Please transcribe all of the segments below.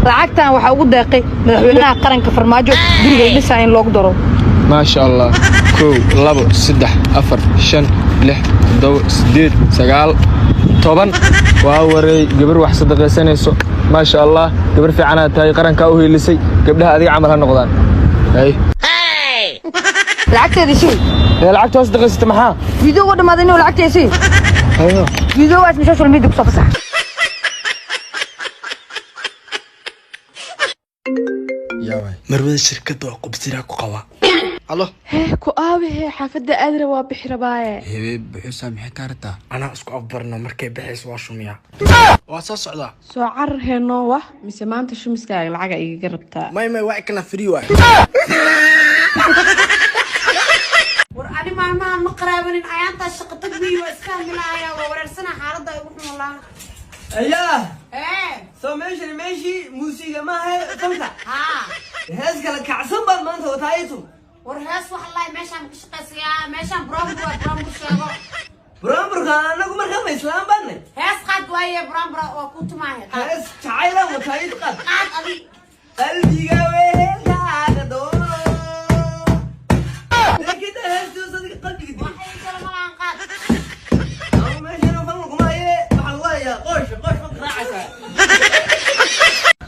Lacagtan waxaa ugu deeqay madaxweynaha qaranka Farmaajo, guriga la dhisaa in loogu daro. Maasha Allah. 1, 2, 3, 4, 5, 6, 7, 8, 9, 10. Waa wareey, gabar wax sadaqaysanayso. Maasha Allah, gabar fiicanaad tahay, qarankaa u hiilisay. Gabdhaha adiga camal ha noqdaan. Hay. Lacagteedii sii. Ee lacagta waa sadaqaysata maxaa? Video uga dhamaaday inuu lacagteedii sii. Hayo. Videogaas ma social media kusoo fasax. Marwada shirkadda oo qubsiraa ku qaba. Halo. Hee, ku aabahe xaafadda aadra waa bixi rabaaye. Hebe buxuusaa, maxay kaa rabtaa? Anaa isku afbarno, markay baxayso waa shumiyaa. Waa soo socdaa. Soo carar hee, noo wah mise maanta shumiskaaga lacaga igaga rabtaa? May may, waa ikana free waay. War ani maalmahan ma qaraabanin, ayaantaa shaqo tagbii waa iska hamilaaya, waa wareersana xaaladda igu xun walaa. Ayaa. Ee. Soo meeshani meeshii muusiga maaha fanka? Haa. Hees kale kacsan baan maanta wataa itu. War hees waxa lahay meeshaan ka shaqaysayaa, meeshaan brombu waa brombu sheego. Buraanburka anagu markaa ma islaam baanay? Hees qaad waaye, brambra waa ku tumaahe, qaad. Hees jacaylaan wataa itu, qaad. Qaad adi. Qalbiga wehelkaaga doono, laakiin heestuus adiga qalbiga dilay. Waxay kala malaan, qaad. Ama meeshana fan laguma haye, waxaa lagu hayaa qoosh qoosh, ma qaraacaysaa?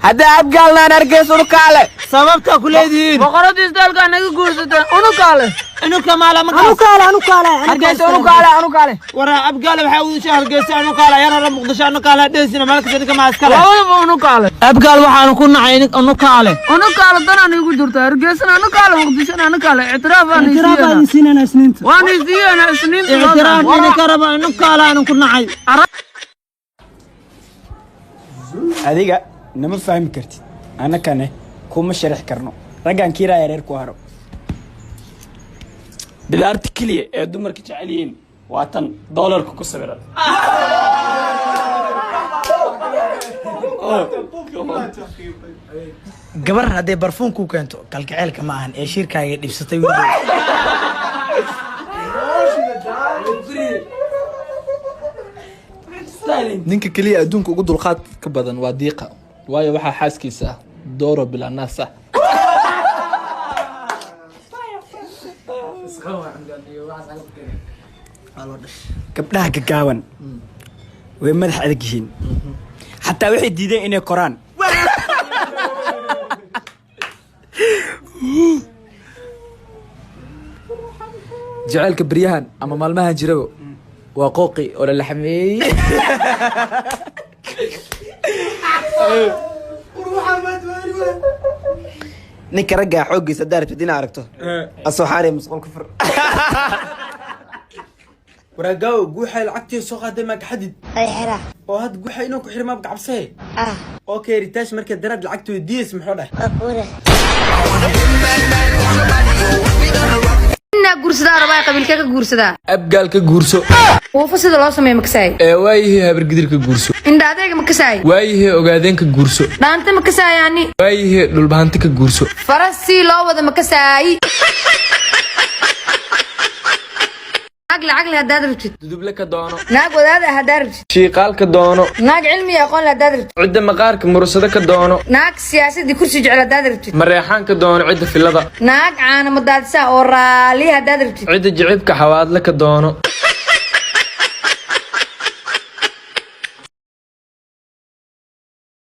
Hadda abgaalnaan hargeysa unukaale. Sababta ku leedihiin? Boqorada isdaalka naga guursateen unukaale. Inuka maala ma Anukaale, anukaale. Hargeysa unukaale, anukaale. Waraa abgaale waxaa uudisha Hargeysa anukaale, ayana Muqdisho anukaale dheesina meel kasta ninka maa iskale. Labadaba unukaale. Abgaal waxaanu ku nacay anukaale. Unukaale danaan igu jirta, Hargeysana anukaale, Muqdishona anukaale, ictiraaf aan isiiyana Isniinta. Waan isiiyana Isniinta. Ictiraaf idinka raba, anukaale aanu ku nacay. Adiga nama fahmi kartid, annakane kuma sharixi karno. Raggan kiiraaya reer ku haro. Bidaarta keliya ee dumarka jecel yihiin waa tan doolarka ku sawiran. Gabar hadday barfuun ku keento kalgaceylka ma ahan ee shirkaaga dhibsatay wiilgow. Ninka keliya adduunka ugu dulqaadka badan waa diiqa, waayo waxaa xaaskiisa ah dooro bilanaas ah. Gabdhaha gagaaban way madax adag yihiin, xataa waxay diideen inay koraan. Jaceylka beryahan ama maalmahan jiraba waa qooqi oo la laxmeeyey. Ninka raggaa xooggiisa haddaa rabtid inaad aragto, asoo xaarey musqul ku fur. Waraagaawo, guuxay lacagtii soo qaaday maa gaxadid oo hadda guuxay inuu ku xidhi maab gacabsee. Okay, ritaash markay daraad lacagta weydiiyeysa muxuu dhahay? Inaa guursadaa rabaa, qabiilkee ka guursadaa? Abgaal ka guurso. Wuufo sida loo sameeyo makasaay? Ee waayihii habargidir ka guurso. Indha adeega makasaay? Waayihii ogaadeen ka guurso. Dhaanta makasaayaani? Waayihii dhulbahanti ka guurso. Faras si loo wada makasaay? Naag lacag leh haddaad rabtid. Duduble ka doono. Naag wadaad ah haddaad rabtid. Shiiqaal ka doono. Naag cilmi iyo aqoon leh haddaad rabtid. Cidda maqaarka mursado ka doono. Naag siyaasadii kursi jecel haddaad rabtid. Mareexaan ka doono cidda filada. Naag caana madaadisa oo raali haddaad rabtid. Cidda jicibka xawaadle ka doono.